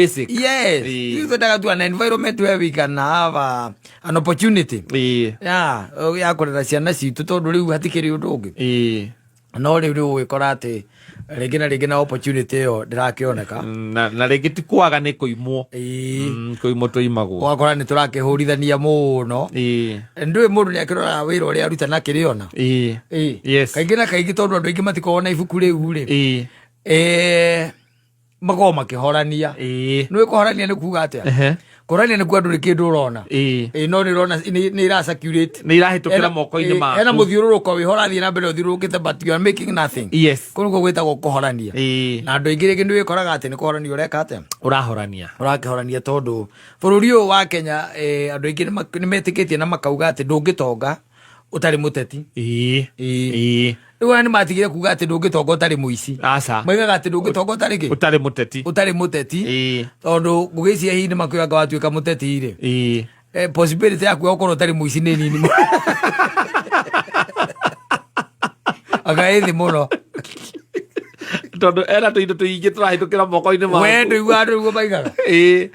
Basic. Yes. Ithuĩ twendaga tu an environment where we can have an opportunity ya kũrera ciana citũ, tondũ rĩu hatikĩrĩ ũndũ ũngĩ. No rĩu nĩ ũgĩkora atĩ rĩngĩ na rĩngĩ na opportunity ĩyo ndĩrakĩoneka. Na rĩngĩ ti kwaga, nĩ kũimwo. Kũimwo tũimagwo. Ũgakora nĩ tũrakĩhũrithania mũno. Ndũĩ mũndũ nĩ akĩroraga wĩra ũrĩa aruta na kĩrĩona. Kaingĩ na kaingĩ, tondũ andũ aingĩ matikoragwo na ibuku rĩu rĩ, makoragwo makĩhorania. Nĩ kũhorania nĩ kuga atĩa? Kũhorania nĩ kuga ndũrĩ kĩndũ ũrona. No nĩ ũrona nĩ ira circulate. Nĩ irahĩtũkĩra moko-inĩ maku. Hena mũthiũrũrũko wĩho ũrathiĩ na mbere ũthiũrũrũkĩte, but you are making nothing. Kũu nĩkuo gwĩtagwo kũhorania. Na andũ aingĩ rĩngĩ nĩ wĩkoraga atĩ nĩ kũhorania ũreka atĩa? Ũrahorania. Ũrakĩhorania, tondũ bũrũri ũyũ wa Kenya, andũ aingĩ nĩ metĩkĩtie na makauga atĩ ndũngĩtonga ũtarĩ mũteti. Rĩu ona nĩ matigire kuga atĩ ndũngĩtonga ũtarĩ mũici. Aca. Moigaga atĩ ndũngĩtonga ũtarĩ kĩ? Ũtarĩ mũteti. Ũtarĩ mũteti. Tondũ ngũgĩciria hihi nĩ makwĩranga watuĩka mũteti rĩ, possibility yaku ya gũkorwo ũtarĩ mũici nĩ nini mũno, anga ĩ thĩ mũno. Tondũ ena tũindo tũingĩ tũrahĩtũkĩra moko-inĩ maku. We ndũiguaga andũ nĩguo maigaga?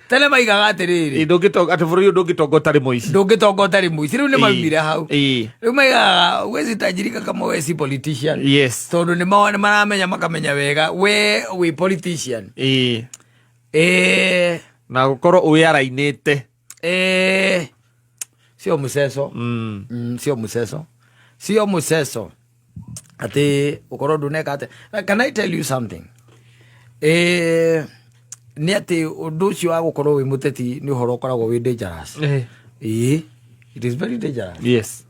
Tene maigaga atĩrĩrĩ, Ndũngĩtonga, atĩ bũrũri ũyũ ndũngĩtonga ũtarĩ mũici. Ndũngĩtonga ũtarĩ mũici. Rĩu nĩ maumire hau. Rĩu maigaga huwezi tajirika kama we si politician. Tondũ nĩ nĩ maramenya, makamenya wega we wĩ politician. Na gũkorwo wĩarainĩte. Sio mchezo. Sio mchezo, sio mchezo atĩ ũkorwo ndũneka atĩ. Can I tell you something? Nĩ atĩ ũndũ ũcio wa gũkorwo wĩ mũteti nĩ ũhoro ũkoragwo wĩ dangerous. Ĩĩ, it is very dangerous.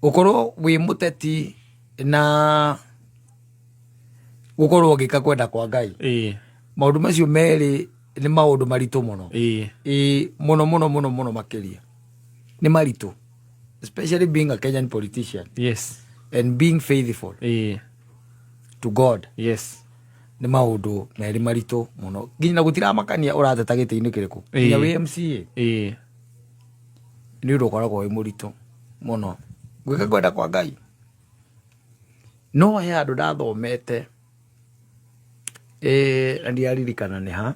Gũkorwo wĩ mũteti na gũkorwo ũgĩka kwenda kwa Ngai, maũndũ macio merĩ nĩ maũndũ maritũ mũno. Ĩĩ, mũno mũno mũno mũno makĩria nĩ maritũ, especially being a Kenyan politician and being faithful to God. Nĩ maũndũ merĩ maritũ mũno, nginya na gũtiramakania ũrateta gĩtĩ-inĩ kĩrĩkũ, nginya wĩ MCA, nĩ ũndũ ũkoragwo wĩ mũritũ mũno gwĩka kwenda kwa Ngai. No he handũ ndathomete, na ndiaririkana nĩ ha.